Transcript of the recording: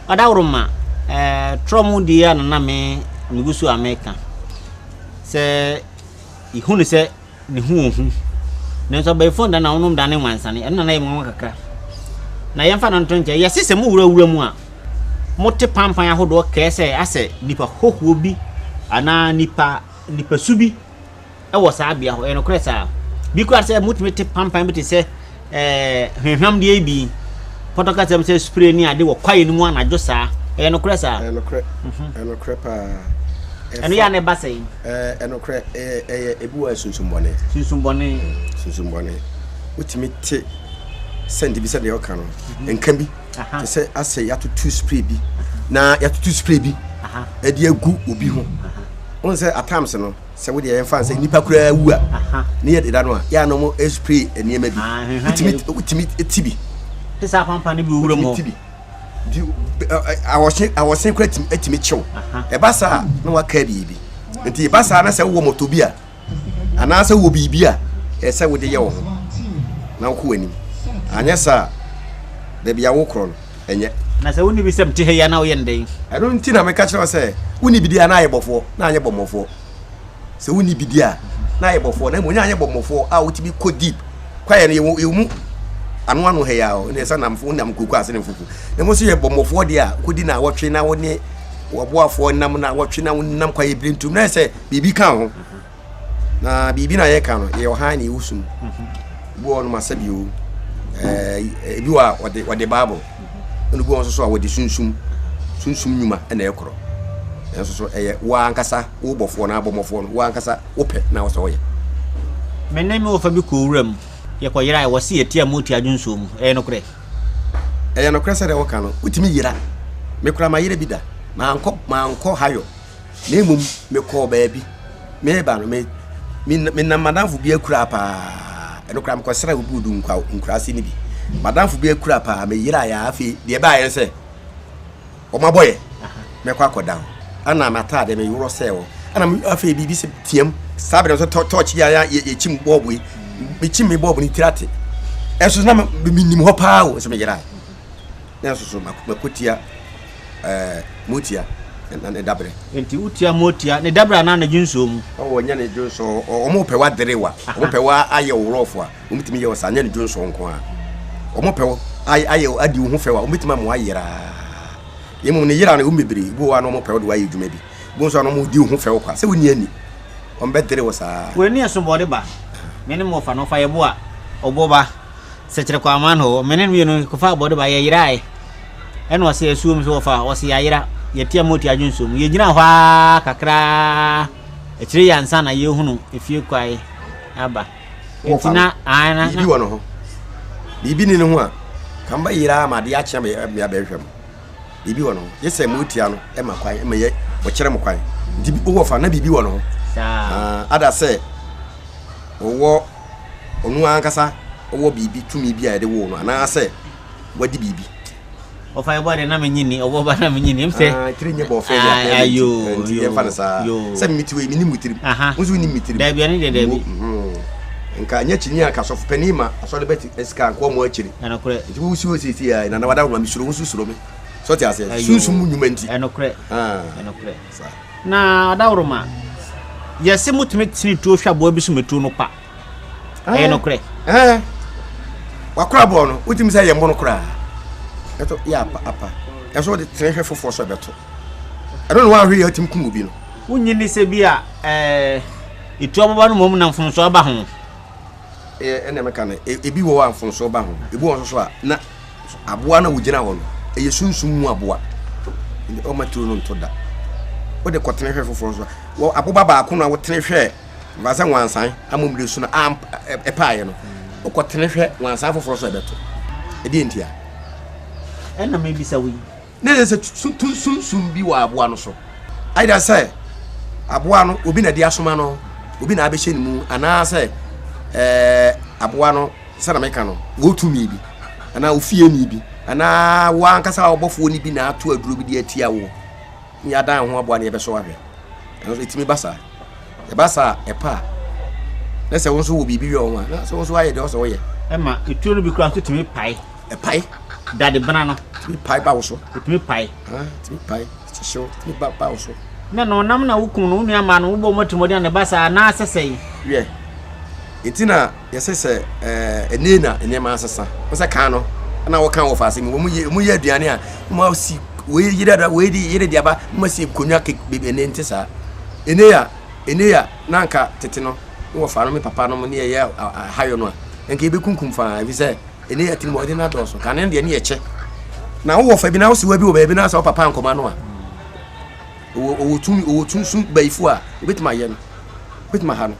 Ɔdaworoma, ɛɛ trɔ mu deɛ a na na me megu so a meka sɛ ihu no sɛ ne ho wɔ hu. Nanso abayifoɔ nda na wɔnom da ne nwansane. Ɛno na na ɛyɛ me nwanwa kakra. Na yɛmfa no nto nkyɛn. Yɛse sɛ mowura wura mu a, mote pampan ahodoɔ kɛɛ sɛ asɛ nipa hɔhoɔ bi anaa nipa nipasu bi wɔ saa bea hɔ. Ɛyɛ nokorɛ saa? Bi koraa sɛ motumi te pampan bi te sɛ ɛɛ hwehwam deɛ yi bi, pɔtɔ kasa mu sɛ spray ne ade wɔ kwaeɛ no mu anadwo saa. Ɛyɛ nokorɛ saa? Ɛyɛ nokorɛ. Mhm. Ɛyɛ nokorɛ paa. Ɛno yɛ a na ɛba sɛn? Ɛɛ nokorɛ ɛyɛ ɛyɛ ebi wɔ sunsumbɔne. Sunsumbɔne. Sunsumbɔne. Wotumi te sɛnti bi sɛ deɛ ɔka no mhm. nka bi te sɛ asɛ yɛatoto spray bi na yɛatoto spray bi ɛde agu obi ho. Wɔn sɛ at times no sɛ wo deɛ yɛmfa sɛ nipa koraa wu a ne yɛ deda no a yɛ a na wɔn spray nneɛma bi wotumi wotumi ti bi. Te sɛ apampa no bi wɔ wura mu. Ti bi nti awɔse awɔse koraa tumi tumi kyew ɛba saa na waka biribi nti ɛba saa na sɛ wowɔ mɔtɔ bi a anaasɛ wowɔ biribi a ɛsɛ wode yɛ wo ho na wokɔ w'anim anyɛ saa baabi a wokorɔ no ɛnyɛ. Na sɛ wonni bi sɛ mete ha yi a na woyɛ no dɛn? Ɛno nti na meka kyerɛ wo sɛ wonni bi di a na ayɛ bɔfoɔ na anyɛ bɔmmɔfoɔ. Sɛ wonni bi di a na ayɛ bɔfoɔ na mmom nyɛ anyɛ bɔmmɔfoɔ a wotumi kɔ deep. Kwaeɛ no yɛwɔ yɛwɔ mu ano ano ha yi a ɛne sɛ namfo wonam nkuku ase ne mfufu. Na mmom sɛ yɛ bɔmmɔfoɔ deɛ a wokɔdi na awɔtwe na wo ne wɔboafoɔ nam na awɔtwe na wonam kwaeɛ birentum na ɛsɛ biribi ka ho. Na biribi na yɛka no yɛwɔ hann na yɛwɔ sum. Ebi wɔ hɔnom a sɛbi o, ɛɛ ebi wɔ a wɔde wɔde Bible, ɛna ebi wɔ nso so a wɔde sunsum sunsum nnwuma na ɛkorɔ. Nanso so ɛyɛ wo ankasa wo bɔfoɔ na abɔmmɔfoɔ no wo ankasa wopɛ na wosɛ woyɛ. Me ne me wɔfa bi kɔɔ wuram, yɛkɔyerae, wɔse yɛte Amooti adwonsɔn mu. Ɛyɛ nokorɛ? Ɛyɛ nokorɛ sɛdeɛ woka no, wotumi yera. Me koraa mayera bi da. Mankɔ mankɔ Hayɔ. Na mmom mekɔɔ baabi. Mereba no, me, me, menam m'adamfo bi akuraa paa. Ɛno koraa mekɔsraa obi wɔ Dunkwa nkuraase no bi. M'adamfo bi akuraa paa, meyeraeɛ a afei deɛ ɛbaeɛ ne sɛ wɔabɔ yɛ. Mɛkɔ akɔda hɔ. Ɛna m'ataade meworɔ sɛɛ hɔ. Ɛna afei biribi sɛ team. Saa berɛ no nso tɔɔkye yi a yɛkyim bɔɔbo yi, mekyim me bɔɔbo no tiri ate. Ɛnso na menim hɔ paa o, nso meyeraeɛ. Nanso so makotia ɛɛ motia na ne dabrɛ. Nti wotia motia ne dabrɛ anaa ne dwonsoo mu? Ɔwɔ nyɛ ne dwonsoo wɔn pɛ wa dere wa wɔn pɛ wa ayɛ wo rɔfo a wɔn tumi yɛ wɔ saa nyɛ ne dwonsoo nko a wɔn pɛ wo ayɛ adi wo ho fɛ wa wɔn betumi ama wa yeraa emu ne yera no wɔn bebree bi wɔ hɔ a na wɔn pɛ wo de wa ayɛ adwuma bi bi nso a na wɔn di wo ho fɛ wo kwa sɛ wo ni ani wɔn bɛ dere wo saa. Wei ne ɛsobɔde ba me ne mo ɔfa no ɔfa yɛ bo a ɔbɔ ba. Sɛkyerɛ kɔ aman hɔ, me ne no mmienu kɔfa abɔde ba, yɛyerae. Ɛna ɔse asuo mu so wɔfa, ɔse yɛayera, yɛte amotu adwonsuo mu. Yɛgyina hɔ ara kakraa, akyire yi ansa na yɛhunu efie kwae aba. Nti na, ae na. Biribi wɔ ne ho. Biribi ni ne ho a, ka mba yera ama adeɛ akye ama yɛabɛhwehwɛ mo. Biribi wɔ ne ho. Gye sɛ motia no ma kwan, ma yɛ, wɔkyerɛ mo kwan. Nti wowɔ fa na biribi wɔ ne ho. Saa. Ada sɛ wɔwɔ ɔno ankasa wɔ biribi tumi bi a yɛde woo no anaasɛ wadi biribi. Ɔfa ɛbɔ de na menye ni ɔbɔ ba na menye ni sɛ. Ah, tiri nyɛ bɔ ɔfɛ yɛ ah, ayo nti yɛmfa no saa sɛ me ti wei menim wo tirim wo nso wonim me tirim daabi ɛne deɛ daabi mhm. nka nyɛ kyini a nka sɔfo panin ma asɔre bɛte sika nka ɔmo akyiri nti wo si hɔ siesie a nana wada homa mesuro wo nso suro me sɛ ɔte aseɛ sunsum mu nnwuma nti ɛnokorɛ ah. ɛnokorɛ Na adaworoma, yɛse motumi tene tuo hwɛ aboa bi so ma tuo no pa. Ɛyɛ nokorɛ? Ɛɛ. Wakora bɔɔ no, wotumi sɛ yɛ mmono koraa. Ɛto yɛ apa apa. Ɛso wode tene hwɛ foforɔ so ɛbɛto. Ɛno na woanhwɛ yɛ atumi kum obi no. Wonnye nni sɛ bi a ɛɛ etuo aboba no mmom na mfomsoɔ aba ho? Ɛɛ ɛna meka no, ebi wɔ hɔ a mfomsoɔ ba ho. Ebi wɔ hɔ nso so a na Aboa no a ogyina hɔ no, ɛyɛ sunsum mu aboa. Nti ɔmma turo no nto da. Wode kɔtene hwɛ foforɔ nso a, wɔ aboba baako no a wotene hwɛ mfa sɛ nwansan amomire so no a ɛpaeɛ no, wokɔtene hwɛ nwansan foforɔ so a ɛbɛto. Ɛdeɛ ntia? Ɛna mebisa wo yi. Na ɛsɛ sɛ sunsum bi wɔ aboa no so. Either sɛ aboa no obi na ɛde asoma no, obi na abɛhyɛ ne mu, anaasɛ ɛɛ aboa no sɛdeɛ meka no, wɔ tumi bi, anaa ofieni bi, anaa wo ankasa ɔbɔfoɔ no bi na ato aduro bi de atia wo, ne yɛadan ho aboa ne yɛbɛsɔ ahwɛ. Ɛno nso ɛtumi ba saa. Ɛba saa a, ɛpa a, na sɛ wo nso wɔ biribi wɔ ho a, na sɛ wo nso ayɛ deɛ ɔsɛ woyɛ. Ɛma eturo no bi koraa nso tumi pae. Ɛpae. Dadebena no. Tumi pae ba wo so. Ɛtumi pae. Ah, tumi pae, hyehyew, tumi ba ba wo so. Na na ɔnam na wokum no, wo nua maa no, wobɔ mu atirimuɔden a na ɛba saa anaasɛ sɛn? Wiɛ, enti na yɛsɛ sɛ ɛɛ ɛnɛ na nneɛma asesa. Wo sɛ kan no, na wɔka wɔ faase mu, wɔn yɛ wɔn yɛ aduane a, wɔn asi wei yere ada wei de yere de aba, wɔn asi nkonnwa kek bebree ɛnɛ nte saa. Ɛnɛ a ɛnɛ a na anka tete no, ne wɔfa no me papa no ne yɛyɛ ahayɔ no a, nka yɛbɛkunkum faa ɛfiri sɛ ɛnɛ yɛ atirimuɔden no adɔɔso. Kane deɛ ne yɛkyɛ. Na wowɔ fa bi na wosiwa bi wɔ baabi na sɛ wo papa ankɔma no a, ɔwɔ tumi ɔwɔ sunsun bayifo a obetumi ayɛ no obetumi aha no.